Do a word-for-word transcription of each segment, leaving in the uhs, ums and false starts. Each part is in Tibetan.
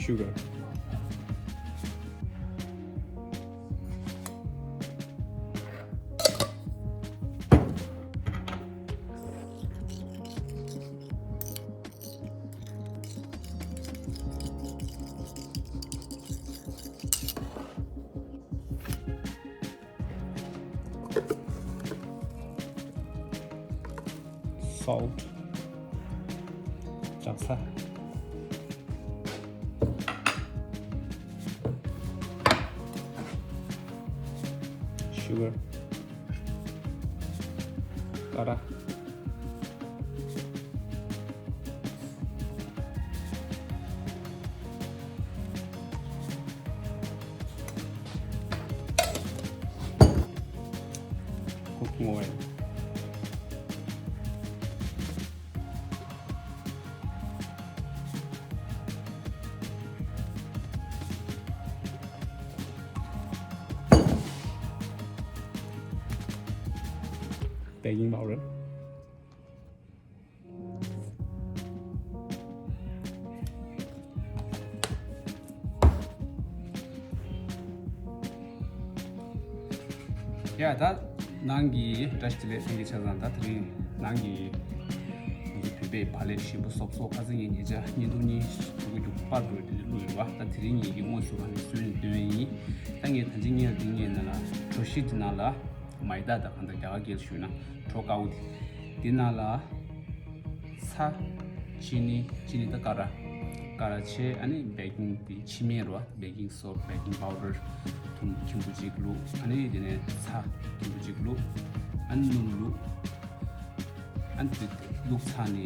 Sugar. Salt. Drak་ཚྭ། Sugar. ཀ་ར། Cooking oil. Baking powder. ཡ་ད་ནང་གི་བཀྲ་ཤིས་བདེ་ལེགས། ལྷན་རྒྱས་ཆ་ཚང་ད་དེ་རིང་ནང་གི་ང་ཚོ་བོད་པའི་བག་ལེབ་ཞིམ་པོ་སོབ་སོབ་ཁ་སང་ངས་ཉེ་ཆར་བརྙན་ཐུང་གཉིས་ཞུ་གི་འདུག་པར་འགྲོ་དེ་བླུགས་ཡོད་པ། ད་དེ་རིང་ངེད་ཀྱིས་དངོས་སུ་རང་གིས་བཟོས་ནས་སྟོན་ཡིན། ད་ངས་ད་ཅི་ངས་འདི་ངས་ནང་ལ་གྲོ་ཞིབ་དེ་ནང་ལ་མའི་ད་ད་གང་ལྟར་རྒྱ་གར་སྐད་ཞུས་ན་གྲོ་དཀར་པོ་དེ་དེ་ནང་ལ། ཚྭ། ཅི་ནི། ཅི་ནི་ད་ཀ་ར། ཀ་ར་བྱས། ཨ་ནི་བེ་ཀིང་དེ་ཕྱེ་མེད་རོ། བེ་ཀིང་སོ་ཊི། བེ་ཀིང་པའུ་ཌར་ཐུམ་ཁྱུང་པོ་གཅིག་བླུགས། ཨ་ནི་དེ་ནས་ཚྭ་ཁྱུང་པོ་གཅིག་བླུགས། ཨ་ནི་སྣུམ་བླུགས། ཨ་ནི་དེ་བླུགས་ཚར་ནས་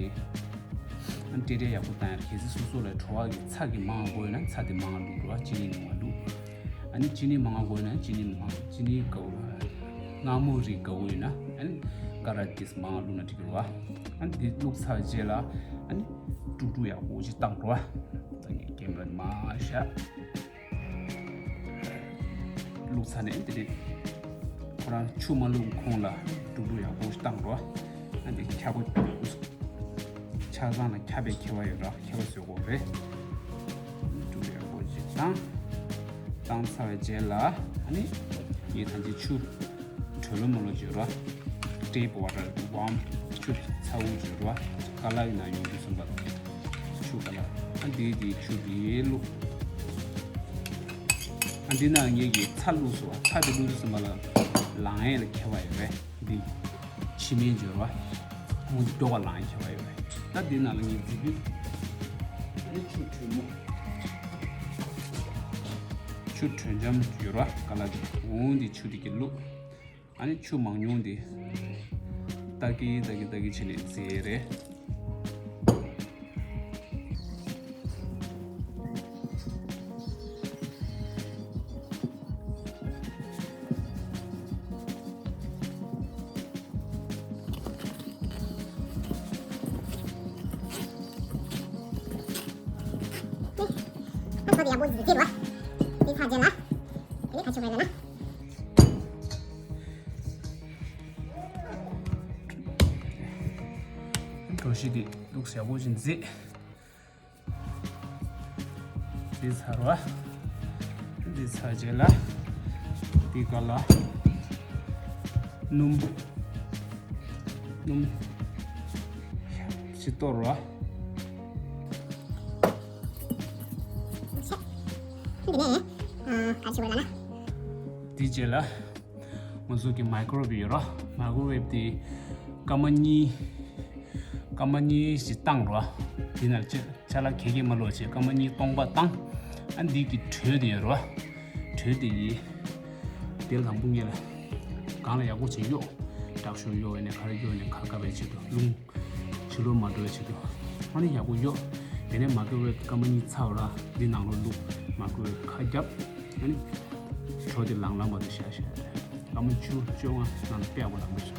ཨ་ནི་བཀྲེས་བཀྲེས་ཡག་པོ་བཏང་ཡ། གལ་སྲིད་སོ་སོ་ལ་བྲོ་བ་གི་ཚྭ་གི་མང་དགོས་ན་ཚྭ་དེ་མང་བླུགས་རོ། ཅི་ནི་མང་བླུགས། ཨ་ནི་ཅི་ནི་མང་དགོས་ན་ཅི་ནི་མང་། ཅི་ནི་དགའ་བོ། མངར་མོ་རིགས་དགའ་བོ་ཡོད་ན་ཨ་ནི་ཀ་ར་ཏིས་མང་བླུགས་ན་འགྲིག་གི་རེད་བ། ཨ་ནི་དེ་བླུགས་ཚར་རྗེས་ལ་ཨ་ནི་དཀྲུག་དཀྲུག་ཡག་པོ་ཅིག་བཏང་རོགས། ད་ངས་ཀེམ་ར་མར་བཞག་བླུགས་ཚར་ནས་དེ་ནས་ཁོ་རང་ཆུ་མ་བླུགས་གོང་ལ་དཀྲུག་དཀྲུག་ཡག་པོ་ཅིག་བཏང་རོགས། ཨ་ནི་ཁྱབ་པ། ཆ་ཚང་ལ་ཁྱབ་པའི་ཁྱབ་པ་ཡོད་ར། ཁྱབ་པ་བཟོ་དགོས་རེད། དཀྲུག་ཡག་པོ་ཅིག་བཏང་། བཏང་ཚར་བའི་རྗེས་ལ་ཨ་ནི་ངས་ད་ཅི་ཆུ་དྲོད་ལོ་མོ་ལོ་བརྗོད་ར། Tap water, warm། ཆུ་ཚ་བོ་བརྗོད་ར། ཀ་ལ་ཡིན་ན་ཡོང་དུས་ཙམ་པ་ལ་ཆུ་ཀ་ལ། ཨ་འདི་འདི་ཆུ་འདི་བླུགས། ཨ་འདི་ན་ངས་ཀྱི་ཚྭ་བླུགས་སོ། ཚྭ་འདི་བླུགས་དུས་ཙམ་པ་ལ་ལངས་ཡས་ལ་ཁྱད་པར་ཡོད་རེད། འདི་ཕྱི་མའི་འབྱོར་བ། འོ་འདི་ལྟོ་བ་ལངས་ཡས་ཁྱད་པར་ཡོད་རེད། ད་འདི་ནང་ལ་ངས་འཛི་དུས་ཨ་ནི་ཆུ་དྲོན་མོ། ཆུ་དྲོན་འཇམ་ཡོད་ར་ཀ་ལ་འདི། འོ་འདི་ཆུ་འདི་གི་བླུགས། ཨ་ནི་ཆུ་མང་ཉུང་འདི་ཏག་གི་ཏག་གི་ཏག་གི་བྱས་ནས་འཛི་ཡས་རེད། ཨ་ཁོ་དེ་ཡག་པོ་འཛི་རྒྱུ་རེད་བ། དེ་ཚར་རྗེས་ལ་དེ་ནས་ཁ་ཆུ་བས་ལ་ན། གྲོ་ཞིབ་དེ་བླུགས་ཡག་པོ་ཞིག་འཛི། འདི་ཚར་བ། འདི་ཚར་རྗེས་ལ་འདི་ག་ལ་སྣུམ། སྣུམ་ཞིག་གཏོར་བ། འདི་ནས་ཨ་ཆུ་བ་ལ་ན། འདི་རྗེས་ལ། ང་ཚོ་གི་མའི་ཀོ་རོ་ཝེབ་ཡོད་ར། མའི་ཀོ་རོ་ཝེབ་དེ་སྐར་མ་གཉིས། སྐར་མ་གཉིས་ཤིག་བཏང་ར། དེ་ནས་ཅ་ཅ་ལག་ག་གེ་མ་ལོག་བྱས་སྐར་མ་གཉིས་སྟོང་པ་བཏང་། ཨ་འདི་གི་དྲོད་དེ་ཡོད་ར། དྲོད་དེ་ཡིས། དེ་དང་པོ་ངེད་ལ་གང་ལ་ཡག་པོ་བྱས་གཡོག་དྲག་ཤོས་གཡོག་ཡིན་ནས་ག་རེ་གཡོག་ནས་ག་ག་བའི་ཆེད་དུ་རླུང་ཕྱི་ལོགས་མ་འགྲོ་བའི་ཆེད་དུ། ཨ་ནི་ཡག་པོ་གཡོག་དེ་ནས་མའི་ཀོ་རོ་ཝེབ་སྐར་མ་གཉིས་ཚར་བ་ར། འདི་ནང་ལོགས་བླུགས། མའི་ཀོ་རོ་ཝེབ་ཁ་བརྒྱབ། ཨ་ནི་གྲོ་དེ་ལངས་ལངས་པ་དེ་བཞག་བཞག་རེད། སྐར་མ་བཅུ་བཅོ་ལྔ་ནང་ལ་དཔེ་ཡག་པོ་ལངས་པ་བཞག་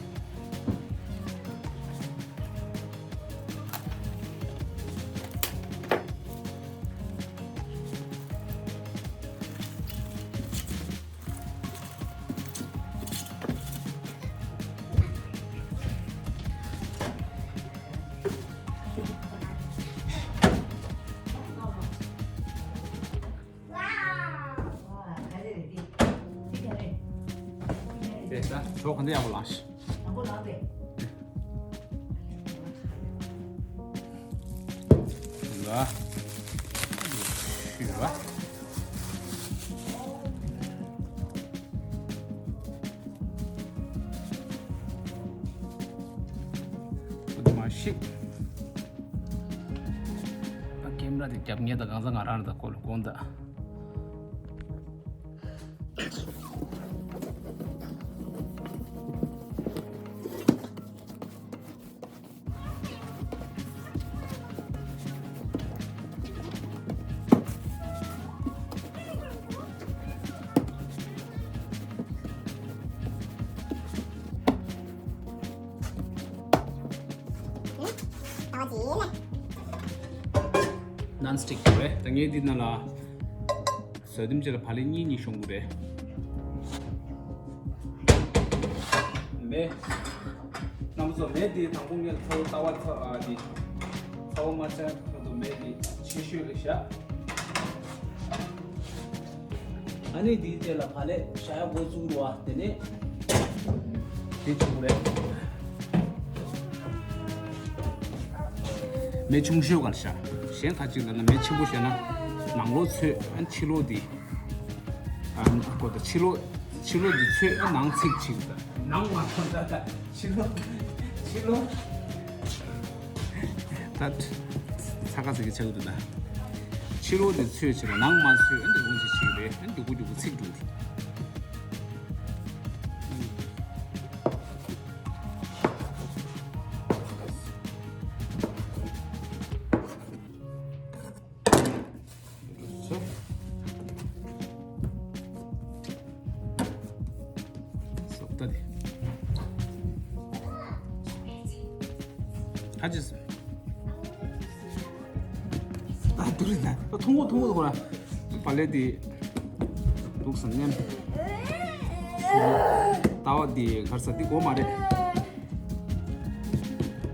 ད་གྲོགས་ག་འདྲ་ཡག་པོ་ལངས་ཤིག་ཡག་པོ་ལངས་ཏེ། ལ། ཤི་བ། མ་ཤི། ཨ་ཀེམ་ར་དེ་རྒྱབ་ངེས་དང་གང་ཟག་ང་རང་ར་དང་ཁོ་ལ་དགོངས་དག་ནན་སི་ཊིག་རེད། ད་ངས་འདི་ནང་ལ་བཟོ་དུམ་ཅིག་ལ་བག་ལེབ་གཉིས་གཉིས་ཤོང་གི་རེད། མེ། རྣམ་པ་ཚོ་མེ་འདི་དང་པོ་ངས་ཚ་བོ་ལྟ་བ་ཚ་ཨ་འདི། ཚ་བོ་མ་ཆགས་ཁོ་ཚོ་མེ་འདི་ཆེ་ཤོས་ལ་བཞག་ཨ་ནི་འདིའི་རྗེས་ལ་བག་ལེབ་བཞག་ཡག་འགོ་བཙུགས་རོགས་ཨ། དེ་ནས་འདི་བྱུང་རེད། མེ་ཆུང་ཤོས་སྒང་ལ་བཞག་གཞན་ཁ་ཅིག་ལ་ན་མེ་ཆེན་པོ་བཞག་ན་ནང་ལོགས་ཚོས། ཨ་ཕྱི་ལོགས་འདི། ཨ་ནི་ཨ་ཁོ་ད་ཕྱི་ལོགས་ཕྱི་ལོགས་འདི་ཚོས། ཨ་ནང་ཚིག་ཅིག་ད་ནང་མ་ཐོན་ད་ད་ཕྱི་ལོགས་ཕྱི་ལོགས། ད་ཚ་ཁ་ཟེར་གི་ཆགས་འདུག་ད། ཕྱི་ལོགས་དེ་ཚོས་བྱས་ལ་ནང་མ་ཚོས། ཨ་འདི་འོང་ཅིག་བྱེད་ཀྱི་རེད། ཨ་འདི་གུ་འདི་གུ་ཚིག་འགྲོ་གི། སོབ་ད་དེ། ཨ་ཅེ་སོ། ད་དུ་རི་ད་ཐུང་ངོ་ཐུང་ངོ་ཁོ་ར། བག་ལེབ་དེ་འདུག་ས་མཉམ། ལྟ་བ་དེ་གར་ས་དེ་དགོས་མ་རེད།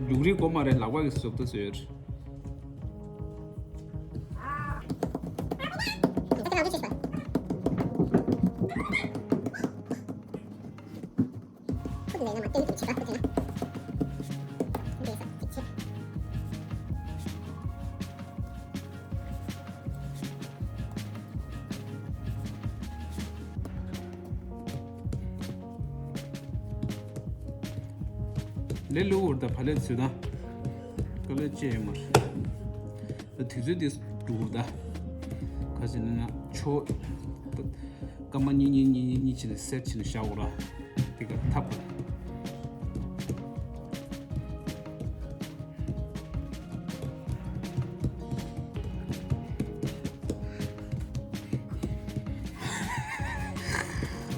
རྒྱུག་རི་དགོས་མ་རེད། ལག་པ་གི་སོབ་ད་སོ་ཡོད། ལས་ལུ་འུར་ད་བག་ལེབ་ཚུད་ན། དཀའ་ལས་ཅི་ཡོད་མ་རེད། ད་དུས་ཚོད་འདི་འགྲོ་འུར་ད། ཁ་ཅིག་ནི་ན་ཆོ། སྐར་མ་གཉིས་གཉིས་གཉིས་གཉིས་གཉིས་བྱས་ནས་སེ་ཊི་བྱས་ནས་བཞག་འོ་ར། དེ་ག་ཐབ།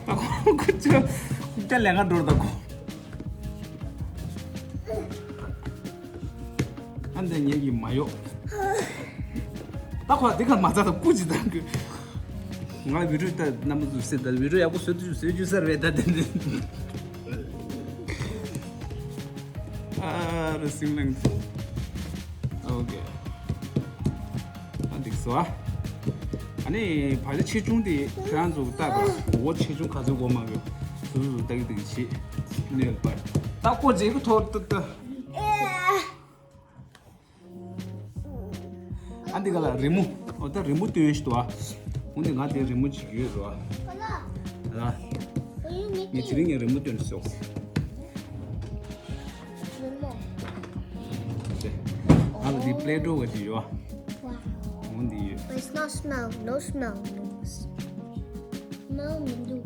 ད་ཁོ་ཁོ་ཅི་ཅི་ལས་ང་འགྲོ་ད་ཁོ། ཨ་འདི་ངེད་ཀྱི་མ་གཡོག་ད་ཁོ་དེ་ག་མ་ཚ་ད་སྐུ་ཅི་ད་གི། ང་བི་ཌིའོ་ད་རྣམ་པ་ཚོ་སེ་ད་བི་ཌིའོ་ཡག་པོ་བཟོ་དུས་བཟོ་རྒྱུ་ས་རེད་ད་དེ་འདི། ཨ་ར་སིང་ལེང་། ཨོ་ཀེ། ཨ་འདི་སོ། ཨ་ནི་བག་ལེབ་ཆེ་ཆུང་དེ་ཁྱེད་རང་ཚོ་ལྟ་དང་། འོ་ཆེ་ཆུང་ག་ཚོད་དགོས་མ་དགོས་སོ་སོ་སོ་ལྟ་གི་ལྟ་གི་བྱེད། ནུས་པར་ད་ཀོ་རྗེ་གི་ཐོག་ཏུ་ལྟ། ཨ་འདི་ག་ལ་རི་མོ། འོ་ད་རི་མོ་སྟོན་ཞིག་འདུག་ཨ། འོ་འདི་ང་དེ་རི་མོ་ཅིག་ཡོད་རོ། ཨ་ལ། ངས་དེ་རིང་ངས་རི་མོ་སྟོན་སོང་། ང་ལ་འདི་པླེ་ཌོ་ག་ཅིག་ཡོད་ཨ། འོ་འདི་ཡོད། But it's not smell. No smell. No smell མི་འདུག་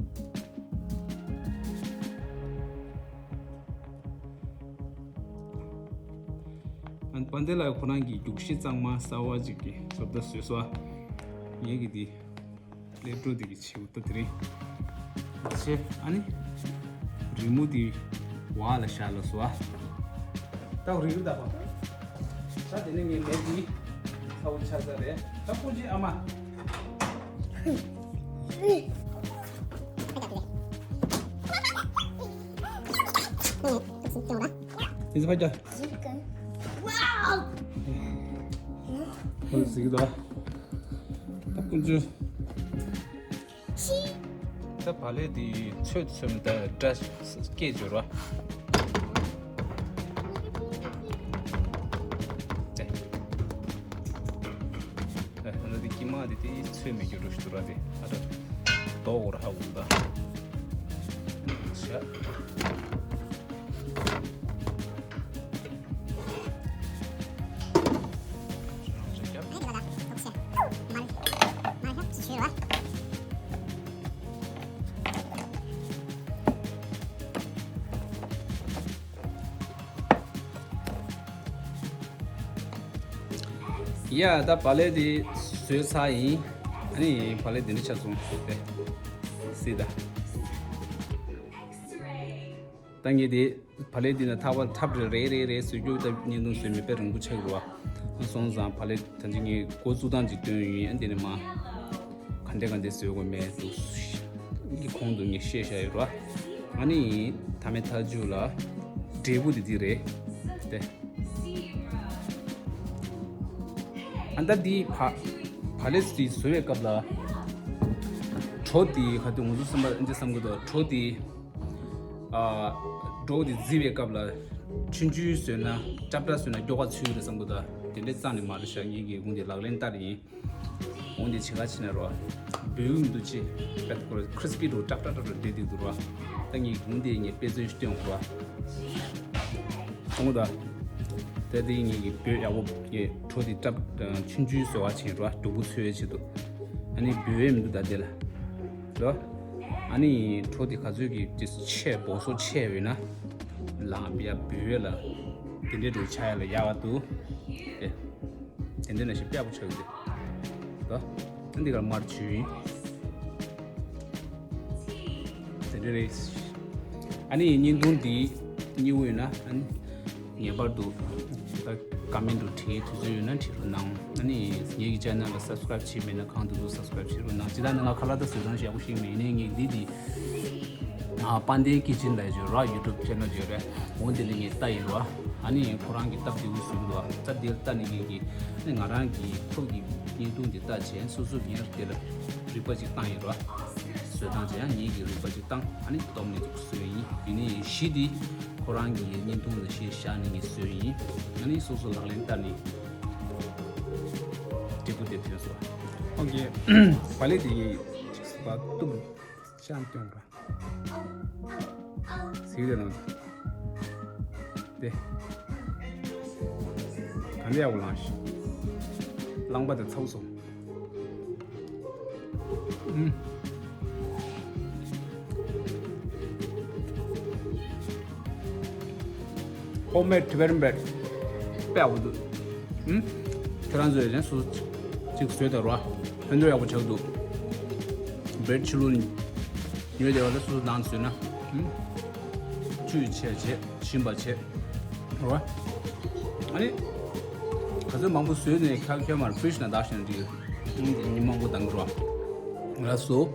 ཨ་པན་དེ་ལ་ཁོ་རང་གི་རྒྱུག་ཤི་གཙང་མ་གསར་བ་ཅིག་གི་བཟོ་ལྟ་བཟོས་སོ། ངས་ཀྱི་འདི་ལེབ་འགྲོ་འདི་གི་ཆེའུ་ལྟ་དེ་རིང་ཆེ། ཨ་ནི་རི་མོ་འདི་བ་ལ་ཤ་ལ་སོ། ད་རི་རུ་ད་པ་ད་དེ་ནས་ངས་ལེབ་འདི་ཚ་བོ་ཆ་ས་རེད། ད་ཀོ་ཅི་ཨ་མ། Is it Wow! ཁོ་ཟིག་ད། ད་ཀུན་ཅི། ཤི། ད་བག་ལེབ་དེ་ཚོས་ཚོས་མི་ད་འདྲ་སྐད་བརྗོད་རོ། ད་ད་དེ་ཀི་མ་དེ་དེ་ཚོས་མི་རྒྱུ་རུ་ཞུ་ར་དེ་ཨ་ད་དོ་འོར་ཧ་འོང་ད་ཤ། ཡ། ད་བག་ལེབ་དེ་བཟོས་ཚར་ཡིན། ཨ་ནི་བག་ལེབ་དེ་འདྲ་ཆགས་སོང་སྟེ། སྲིད་ད། ད་ངས་དེ་བག་ལེབ་དེ་ནི་ཐག་པ་ཐབ་རེ་རེ་རེ་རེ་བཟོས་རྒྱུ་ད་བརྙན་ཐུང་བཟོས་མེད་པས་རིང་པོ་ཆགས་རུ་བ། སོང་ཙང་བག་ལེབ་ད་ཅི་ངས་འགོ་བཙུགས་སྟངས་ཅིག་སྟོན་ཡིན། ཨ་དེ་ནི་མ་ག་འདྲ་ག་འདྲ་བཟོས་དགོས་མེད་འདུག་གི་གོང་དུ་ངས་བཤད་བཞག་ཡོད་ར། ཨ་ནི་ཐ་མའི་ཐག་གཅོད་ལ་འབྲས་བུ་དེ་འདི་རེད་དེ། ཨ་ད་འདི་བ་བག་ལེབ་དེ་བཟོ་བའི་སྐབས་ལ་གྲོ་དེ་ག་དུས་ང་ཚོ་བསམ་པ་འདི་བསམ་གི་འདུག་གྲོ་དེ་ཨ་གྲོ་དེ་བརྫི་བའི་སྐབས་ལ་ཆུང་ཆུང་བཟོས་ན་ཀྲབ་ཀྲབ་བཟོས་ན་མགྱོགས་པ་ཚོས་རེད་བསམ་གི་འདུག་དེ་འདྲའི་རྩ་ནས་མ་རེད་ཤག་ངེད་ཀྱི་དགུང་དེ་ལག་ལེན་བསྟར་ཡིན། འོན་ཏེ་བྱེད་ག་ཕྱིན་ན་རོ། འབོལ་གི་མི་འདུག་ཅེས། པད་ཀོར་ཁྲི་སི་པི་འགྲོ་ཀྲབ་ཀྲབ་ཀྲབ་ཀྲབ་འདྲེ་འདུག་རོ། ད་ངས་འོན་ཏེ་ངས་དཔེ་མཚོན་ཞིག་སྟོན་རོ། གཏོང་གོ་ད། ད་དེ་ངས་ཀྱི་འབོལ་ཡག་པོ་ངས་གྲོ་དེ་ཀྲབ་ཆུང་ཆུང་བཟོ་བ་བྱིན་རོ། སྡུག་པོ་ཚོས་བྱེད་དུ། ཨ་ནི་འབོལ་བའི་མི་འདུག་ད་དེ་ལ། རོ། ཨ་ནི་གྲོ་དེ་ག་ཚོད་ཀྱི་དེ་ཆེ་སྦོ་སོ་ཆེ་བས་ན། ལང་པའི་འབོལ་བའི་ལ། དེ་འདྲའི་འགྲོ་ཆ་ཡ་ལ་ཡག་པ་འདུག་དེ། དེ་འདྲ་ནང་བཞིན་དཔེ་ཡག་པོ་ཆགས་ཀྱི་འདུག་ད་འདི་གར་མར་བྱུས་ཡིན། དེ་འདྲ་རེད། ཨ་ནི་བརྙན་ཐུང་འདི་སྙིང་པོ་ཡོད་ན་ཨ་ནི་ངེས་པར་དུ་ད་ཀ་མེན་ཊུ་བྲིས། དུས་ཚོད་ཡོད་ན་བྲིས་རོགས་གནང་། ཨ་ནི་ངེད་ཀྱི་ཆེ་ནལ་ལ་སབ་སི་ཀ་རེབ་བྱས་མེད་ན་གང་དུ་འདུག་སབ་སི་ཀ་རེབ་བྱེད་རོགས་གནང་། ཇི་ལྟར་ནི་ང་ཁ་ལག་ད་བཟོ་སྟངས་ཡག་པོ་ཤེས་མེད། ཡིན་ནའི་ངས་འདི་འདི། ཨ་དཔལ་ལྡན་ཀི་ཅན་ལབ་ཡོད་ར། ཡུ་ཊུབ་ཆེ་ནལ་ཡོད་རེད། འོ་འདི་ནི་ངས་ལྟ་ཡིན་ར། ཨ་ནི་ཁོ་རང་གི་སྟབས་བདེ་བོ་བཟོས་འདུག་ཨ་སྟབས་བདེ་ལྟ་ནི་ངེད་ཀྱི་ཨ་ནི་ང་རང་གི་ཐུགས་ཀྱི་བརྙན་ཐུང་འདི་ལྟ་བྱས་སོ་སོ་ངས་དེ་ལ་རིག་པ་ཅིག་བཏང་ཡིན་ར། བཟོ་སྟངས་བྱས་ཡང་ངེད་ཀྱི་རིག་པ་ཅིག་བཏང་། ཨ་ནི་སྟོབས་ནི་ཅིག་བཟོས་ཡིན། ཡིན་ནའི་གཞི་འདི་ཁོ་རང་གི་བརྙན་ཐུང་ལ་གཞི་བཞག་ནས་ངས་བཟོས་ཡིན། ཨ་ནི་སོ་སོ་ལག་ལེན་བསྟར་ནས་འབྲས་བུ་དེ་ཐོན་སོང་། ཨོ་ཁེ། བག་ལེབ་དེ་ཡིན་ཅིག་སུ་བ་གཏུབ་ཤང་སྟོན་པ། ཟིག་རེད་ལོ། དེ། ག་འདྲ་ཡག་པོ་ལངས་ཤིག་རླངས་པ་དེ་ཚ་བོ་སོང་། ཨུམ། ཧོམ་མེཌ་ཊི་བེ་ཊན་བྷེཌ། དཔེ་ཡག་པོ་འདུག་ཨུམ། ཁྱོད་རང་ཚོས་ཡང་སོ་སོ་གཅིག་བཟོས་དང་རོ། ཕན་ཐོགས་ཡག་པོ་ཆགས་འདུག་བྷེཌ་ཕྱི་ལོགས་ཉོས་བསྡད་པ་ལ་སོ་སོ་ནང་བཟོས་ན། ཨུམ། བཅུད་ཆེ་བྱེད་ཞིམ་པ་བྱེད། རོ། ཨ་ནི། ག་ཚོད་མང་པོ་བཟོས་ནས་ཁ་ཁྱོད་མར་ཕི་རི་ཇི་ནང་བཏང་ཤེས་ན་འགྲིག་ཨུམ། ཉིན་མང་པོ་བཏང་གི་རོ། ལགས་སོ།